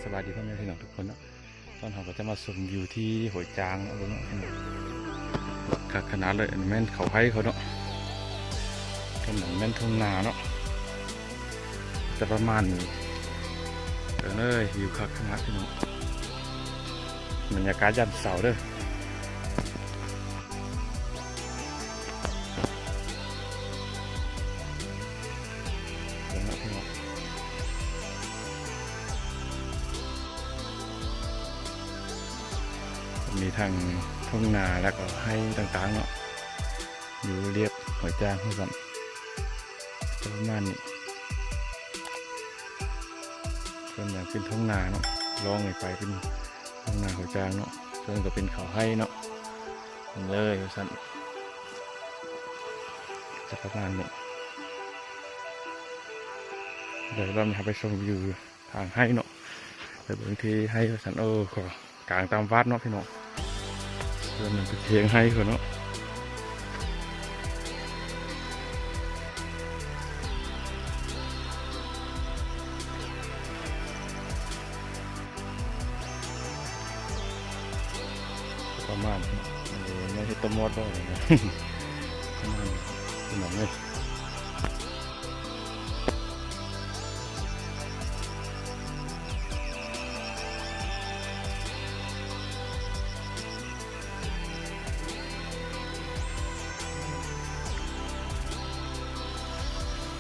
ສະບາຍດີພໍ່ແມ່ພີ່ນ້ອງທຸກຄົນເນາະ. ຕອນເຮົາກໍຈະມາຊົມວິວທີ່ຫ້ວຍຈາງເນາະ ເບິ່ງເນາະ ຄັກຂະໜາດເລີຍ. ອັນນີ້ແມ່ນເຂົ້າໄຮ່ເຂົາເນາະ ອັນນັ້ນແມ່ນທົ່ງນາເນາະ ຈະປະມານນີ້. ເອີ ເອີຍ ວິວຄັກຂະໜາດພີ່ນ້ອງ ບັນຍາກາດຍາມເຊົ້າເດີ. ເບິ່ງເນາະພີ່ນ້ອງ ມີທັງທົ່ງນາ ແລ້ວກໍໄຮ່ຕ່າງໆເນາະ ຢູ່ລຽບຫ້ວຍຈາງຄືກັນ ປະມານນີ້. ສ່ວນໃຫຍ່ເປັນທົ່ງນາເນາະ ລອງນີ້ໄປເປັນທົ່ງນາຫ້ວຍຈາງເນາະ ສ່ວນກໍເປັນເຂົ້າໄຮ່ເນາະ ເບິ່ງເລີຍວ່າຊັ້ນ ຈະປະມານນີ້. ດຽວລອງເຮົາໄປຊົມວິວທາງໄຮ່ເນາະ ໄປເບິ່ງທີ່ໄຮ່ວ່າຊັ້ນ. ໂອ້ ກໍກາງຕາມວັດເນາະພີ່ນ້ອງ ສ່ວນນັ້ນເປັນເທິງໄຮ່ເພິ່ນເນາະ. ປະມານ ເອີ ແມ່ນເຮັດຕະມອດບໍ່ ປະມານ ພີ່ນ້ອງເອີຍ.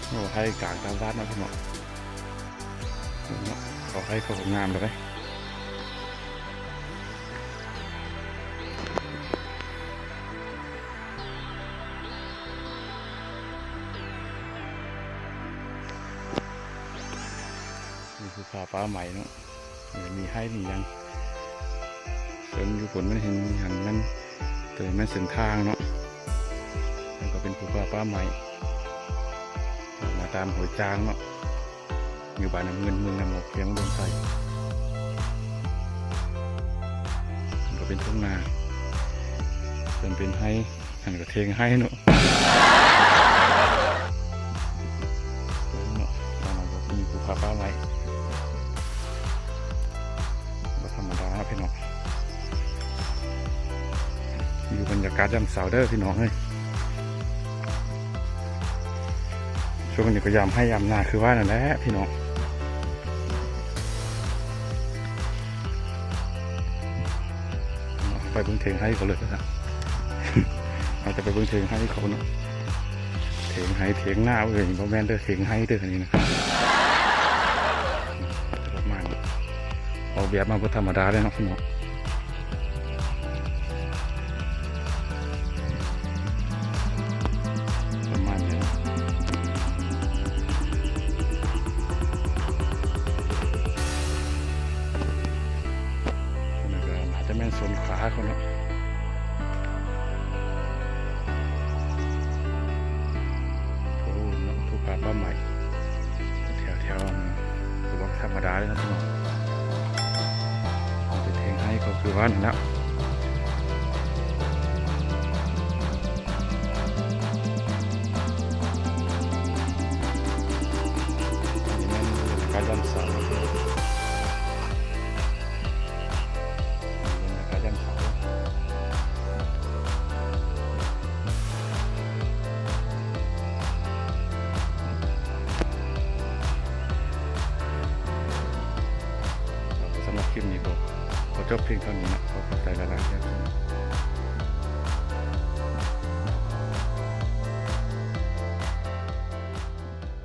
ໂອ້ ໄຮ່ກາງຕາມວັດເນາະພີ່ນ້ອງ ເນາະ ເຂົາໄຮ່ເຂົາກໍງາມເລີຍ. ນີ້ຄືຜາປ່າໄມ້ເນາະ ເອີ ມີໄຮ່ມີຫຍັງ. ສ່ວນຢູ່ພຸ້ນມັນເຫັນຫັ້ນແມ່ນ ໂຕນີ້ແມ່ນເສັ້ນທາງເນາະ ແລ້ວກໍເປັນພູຜາປ່າໄມ້ ມາຕາມຫ້ວຍຈາງເນາະ ຢູ່ບ້ານນ້ຳເງິນ ເມືອງນ້ຳອອກ ແຂວງອຸດົມໄຊ. ມັນກໍເປັນທົ່ງນາ ສ່ວນເປັນໄຮ່ ຫັ້ນກໍເທິງໄຮ່ເນາະ ເນາະ. ທາງນັ້ນກໍມີພູຜາປ່າໄມ້ ບໍ່ທຳມະດາເນາະພີ່ນ້ອງ. ຢູ່ບັນຍາກາດຍາມເຊົ້າເດີພີ່ນ້ອງເອີຍ. ຊ່ວງນີ້ກໍຍາມໄຮ່ຍາມນາຄືວ່ານັ້ນແຫຼະພີ່ນ້ອງ. ໄປເບິ່ງເທິງໄຮ່ເຂົາເລີຍນະ ເຮົາຈະໄປເບິ່ງເທິງໄຮ່ເຂົາເນາະ. ເທິງໄຮ່ເຖິງນາເອີຍ ບໍ່ແມ່ນເດີ ເທິງໄຮ່ເດີ ອັນນີ້ນະ. ປະມານ ອອກແບບມາບໍ່ທຳມະດາເລີຍເນາະພີ່ນ້ອງ. ປະມານນີ້ ອັນນັ້ນກໍໜ້າຈະແມ່ນສວນຂາເຂົາເນາະ. ໂອ້ ເນາະ ພູຜາປ່າໄມ້ ແຖວໆ ກໍບໍ່ທຳມະດາເລີຍເນາະພີ່ນ້ອງ. ເປັນເທິງໄຮ່ກໍຄືວ່ານັ້ນແຫຼະ. ອັນນີ້ແມ່ນການດຳສາວເນາະ. ບັນຍາກາດຍາມເຊົ້າ ສຳລັບຄລິບນີ້ກໍຂໍຈົບພຽງເທົ່ານີ້ນະ. ຂໍຂອບໃຈຫຼາຍໆເດີ.